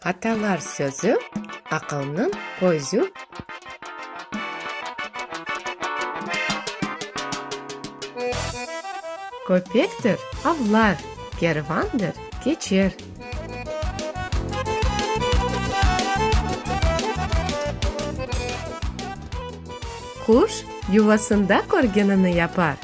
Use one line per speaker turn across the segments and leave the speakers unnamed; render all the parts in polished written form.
Atalar sözü, aqılnıñ közü. Köpektir, avlar, kervandır, keçer. Quş yuvasında körgenini yapar.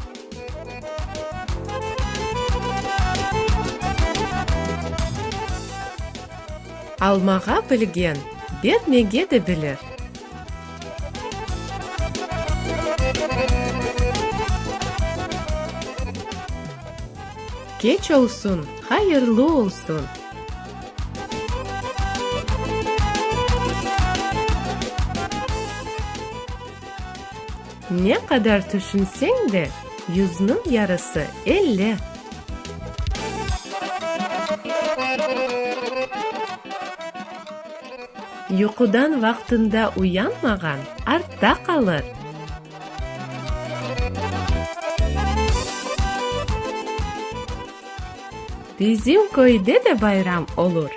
Almağa bilgen, bermege de bilir. Keç olsun, hayırlı olsun! Ne qadar tüşünseñ de, yüzniñ yarısı 50. Yuqudan vaqtında uyanmağan artta qalır. Bizim köyde de bayram olur.